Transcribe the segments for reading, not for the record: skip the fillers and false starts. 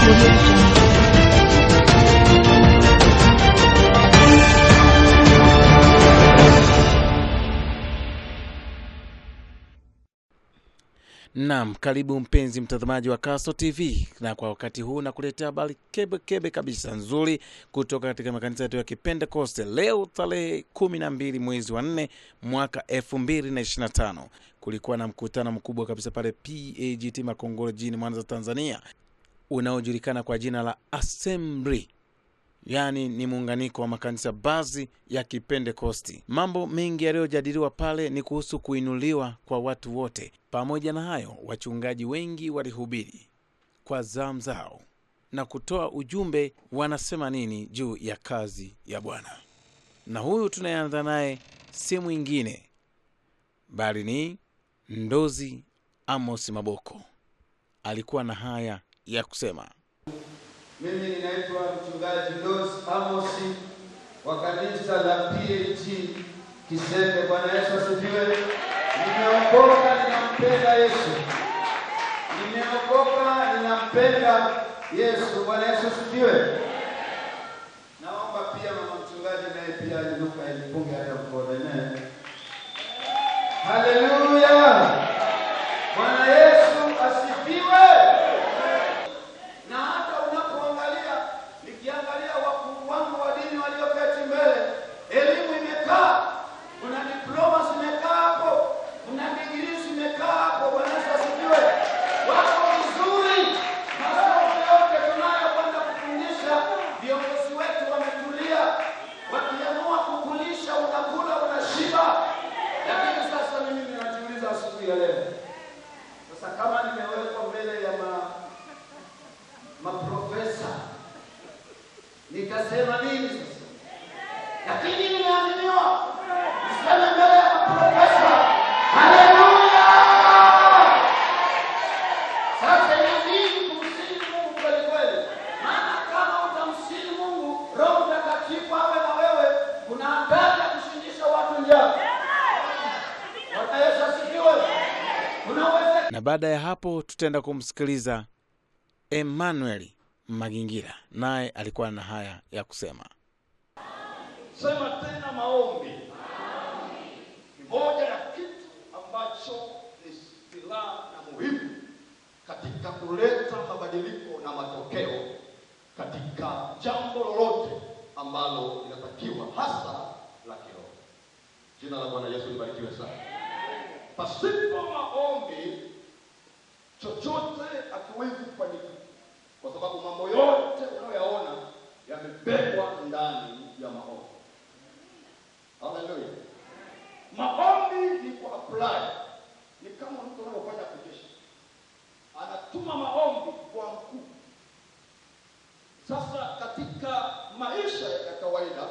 Audio Jungle. Naam, karibu mpenzi mtazamaji wa Kaso TV, na kwa wakati huu nakuletea habari kebe kebe kabisa nzuri kutoka katika makanisa yetu ya Kipentekoste. Leo tarehe 12 mwezi wa 4 mwaka 2025, kulikuwa na mkutano mkubwa kabisa pale PAGT Makongoro jijini Mwanza, Tanzania, unaojulikana kwa jina la Assembly, yaani ni muunganiko wa makanisa baadhi ya Kipentekosti. Mambo mengi yaliyojadiliwa pale ni kuhusu kuinuliwa kwa watu wote. Pamoja na hayo, wachungaji wengi walihubiri kwa zamu zao na kutoa ujumbe, wanasema nini juu ya kazi ya Bwana. Na huyu tunayeanza naye si mwingine bali ni Ndozi Amos Maboko. Alikuwa na haya ya kusema. Mimi ninaitwa mchungaji Ndozi Amos wa kanisa la PAG Kisembe. Bwana Yesu asifiwe. Nimeokoka, ninampenda Yesu. Nimeokoka, ninampenda Yesu. Bwana Yesu asifiwe. Naomba pia mama mchungaji naye pia ainuka aipunge hata mkono. Amen. Haleluya. Bwana Yesu asifiwe. Na hata unapoangalia, nikiangalia wakuu wangu wa dini walioketi mbele, elimu imekaa, kuna diploma zimekaa hapo, kuna digrii zimekaa hapo. Bwana Yesu asifiwe. Wako vizuri, masomo yote tunayokwenda kufundisha, viongozi wetu wametulia, wakiamua kukulisha unakula, unashiba. Lakini sasa mimi ninajiuliza asubuhi ya leo, sasa kama nimewekwa mbele ya maprofesa nitasema nini sasa? Lakini nimeaminiwa niseme mbele ya maprofesa. Haleluya! Sasa inabidi kumsihi Mungu kweli kweli, maana kama utamsihi Mungu, Roho Mtakatifu awe na wewe, kuna hatari ya kushindisha watu njaa. Bwana Yesu asifiwe. Kuna uwezekano Na baada ya hapo tutaenda kumsikiliza Emmanuel Magingira, naye alikuwa na haya ya kusema. Sema tena, maombi ni moja ya kitu ambacho ni silaha na muhimu katika kuleta mabadiliko na matokeo katika jambo lolote ambalo linatakiwa, hasa la kiroho. Jina la Bwana Yesu libarikiwe sana. Pasipo maombi chochote hakiwezi kufanyika, kwa sababu mambo yote unayoyaona yamebebwa ndani ya maombi. Haleluya! Maombi ni ku apply, ni kama mtu anayofanya application, anatuma maombi kwa mkuu. Sasa katika maisha ya kawaida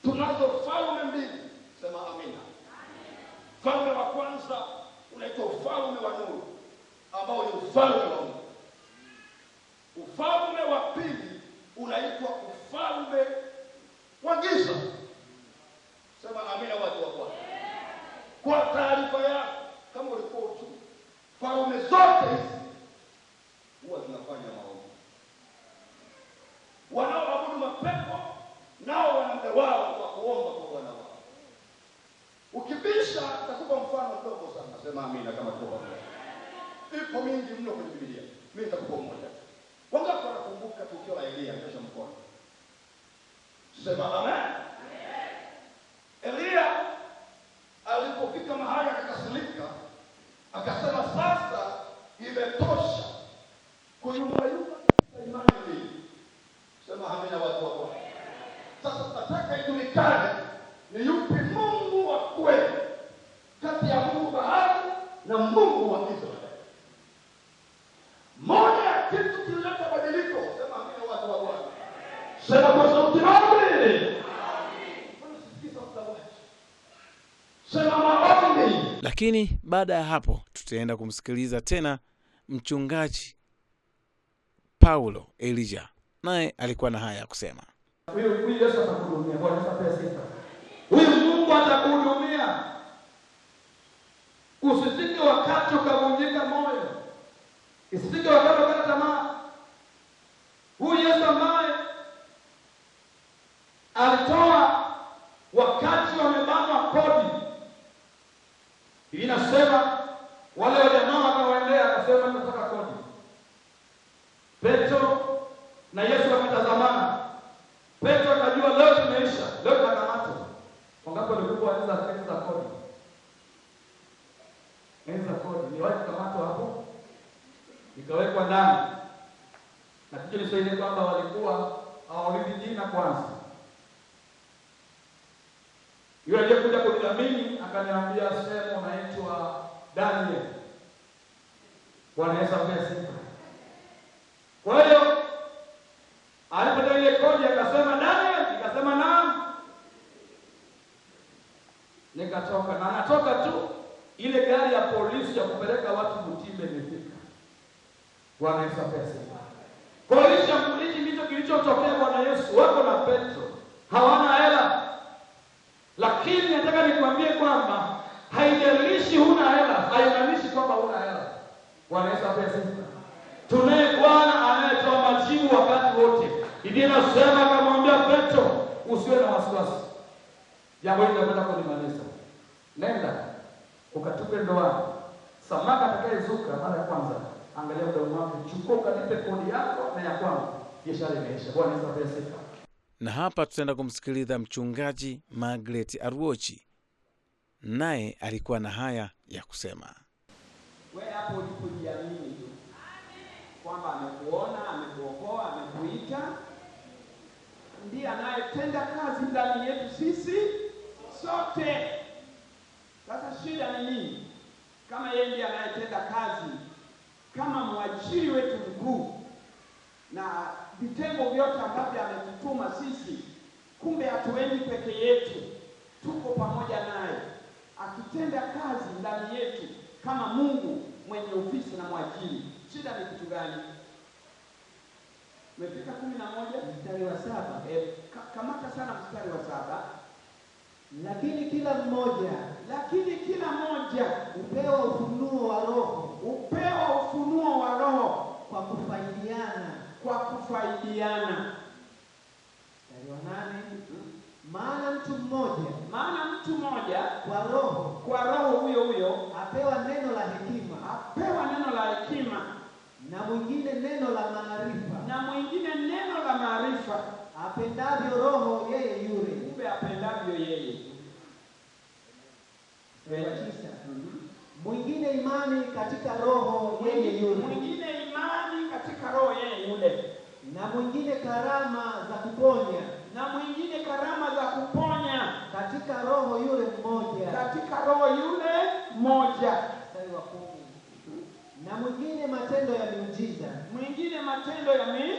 tunazo falme mbili, sema amina. Falme wa kwanza unaitwa ufalme wa nuru, ambao ni ufalme wa Mungu. Ufalme wa pili unaitwa ufalme wa giza. Sema amina, watu wa Bwana. Kwa taarifa yako, kama ulikuwa ujui, falme zote hizi huwa zinafanya maombi. Wanaoabudu mapepo nao wana muda wao wa kuomba kwa Bwana wao. Ukibisha, nitakupa mfano mdogo sana. Sema amina kama tuko pamoja. Ipo mingi mno kwenye Biblia, mimi nitakupa mmoja. Wangapi wanakumbuka tukio la Eliya? Nyosha mkono. Sema amen. Eliya alipofika mahali akakasirika, akasema sasa imetosha kuyumbayumba katika imani mbili. Sema amina, watu wa Bwana. Sasa tunataka ijulikane ni yupi Mungu wa kweli kati ya Mungu Baali na Mungu wa Israeli. Moja ya kitu kilileta badiliko, sema amina, watu wa Bwana. Sema kwa sauti maombi. Mbona sisikii sauti za watu? Sema maombi. Lakini baada ya hapo tutaenda kumsikiliza tena mchungaji Paulo Elijah, naye alikuwa na haya ya kusema. Huyu Yesu atakuhudumia. Bwana Yesu apewe sifa. Huyu Mungu atakuhudumia. Usifike wakati ukavunjika moyo, isifike wakati ukakata tamaa. Na Yesu akatazamana. Petro akajua leo tumeisha, leo tunakamatwa. Wangapi walikuwa enzi za kodi? Enzi za kodi, niliwahi kukamatwa hapo, nikawekwa ndani. Na kitu nishaidi kwamba walikuwa hawaulizi jina kwanza. Yule aliyekuja kunidhamini akaniambia sema unaitwa Daniel. Bwana Yesu apewe sifa. Kwa hiyo alipata ile kodi akasema Daniel, nikasema naam. Nikatoka na natoka tu ile gari ya polisi ya kupeleka watu Butimbe imefika. Bwana Yesu apewe sifa. Kwa hiyo hichi ndicho kilichotokea Bwana Yesu wako na Petro. Hawana hela. Lakini nataka nikwambie kwamba haijalishi huna hela, haimaanishi kwamba huna hela. Bwana Yesu apewe sifa. Tunaye Bwana anayetoa majibu wakati wote. Biblia inasema akamwambia Petro, usiwe na wasiwasi. Jambo hili linakwenda kulimaliza. Nenda ukatupe ndoano. Samaki atakayezuka mara ya kwanza, angalia mdomo wake, chukua ukalipe kodi yako na ya kwangu. Biashara imeisha. Bwana Yesu apewe sifa. Na hapa tutaenda kumsikiliza mchungaji Margaret Aruochi. Naye alikuwa na haya ya kusema. Wewe hapo ulipojiamini tu kwamba amekuona, amekuokoa, amekuita, ndiye anayetenda kazi ndani yetu sisi sote. Sasa shida ni nini? Kama yeye ndiye anayetenda kazi kama mwajiri wetu mkuu na vitengo vyote ambavyo ametutuma sisi, kumbe hatuendi peke yetu, tuko pamoja naye akitenda kazi ndani yetu kama Mungu mwenye ofisi na mwajiri. Shida ni kitu gani? Umefika 11 mstari wa 7. Kamata sana mstari wa 7. Lakini kila mmoja upewa ufunuo wa Roho, upewa ufunuo wa Roho kwa kufaidiana, kwa kufaidiana. Mstari wa 8. Maana mtu mmoja kwa Roho huyo huyo apewa neno la hekima, apewa neno la hekima, na mwingine neno la maarifa, na mwingine neno la maarifa, apendavyo Roho yeye yule, kumbe apendavyo yeye. Mstari wa 9. Mwingine imani katika Roho yeye yule, mwingine imani katika Roho yeye yule, na mwingine karama za kuponya, na mwingine karama za kuponya katika Roho yule mmoja, katika Roho yule mmoja. Mstari wa 10. Na mwingine matendo ya miujiza, mwingine matendo ya mi.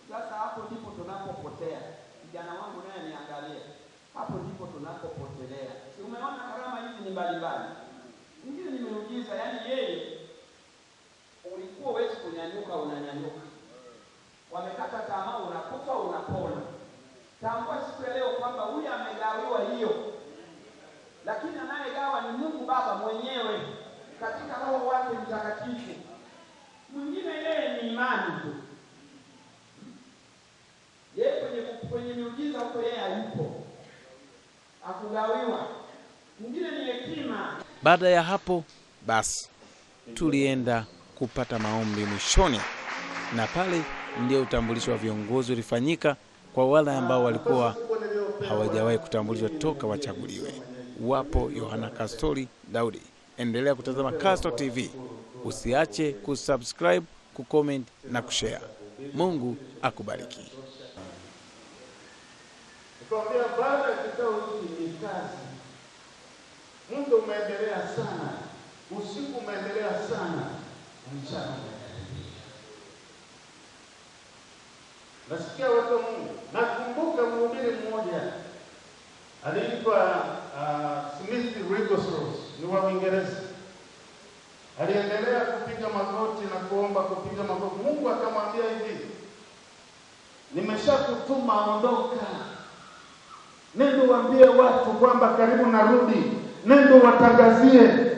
Sasa hapo ndipo tunapopotea. Kijana wangu naye niangalie. Hapo ndipo tunapopotelea. Si umeona karama hizi ni mbalimbali. Mwingine ni miujiza, yani yeye ulikuwa huwezi kunyanyuka, unanyanyuka. Wamekata tamaa, unakufa, unapona. Tambua siku ya leo kwamba huyu amegawiwa hiyo, lakini anayegawa ni Mungu Baba mwenyewe katika Roho wake Mtakatifu. Mwingine yeye ni imani tu. Yeye kwenye miujiza huko yeye hayupo, akugawiwa. Mwingine ni hekima. Baada ya hapo basi tulienda kupata maombi mwishoni, na pale ndio utambulisho wa viongozi ulifanyika kwa wale ambao walikuwa hawajawahi kutambulishwa toka wachaguliwe. Wapo Yohana Kastori Daudi. Endelea kutazama Castro TV. Usiache kusubscribe, kucomment na kushare. Mungu akubariki. Nikwambia baada ya kikao hiki ni kazi. Muda umeendelea sana, usiku umeendelea sana, mchana umekaribia. Nasikia watu wa Mungu. Nakumbuka mhubiri mmoja aliitwa Smith Wigglesworth, ni wa Uingereza. Aliendelea kupiga magoti na kuomba, kupiga magoti. Mungu akamwambia hivi, nimeshakutuma, ondoka. Nenda waambie watu kwamba karibu narudi. Nenda watangazie.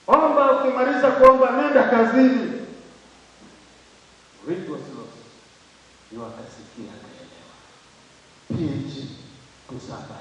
Omba, ukimaliza kuomba nenda kazini. Wigglesworth ndio akasikia akaelewa. PhD kusaba.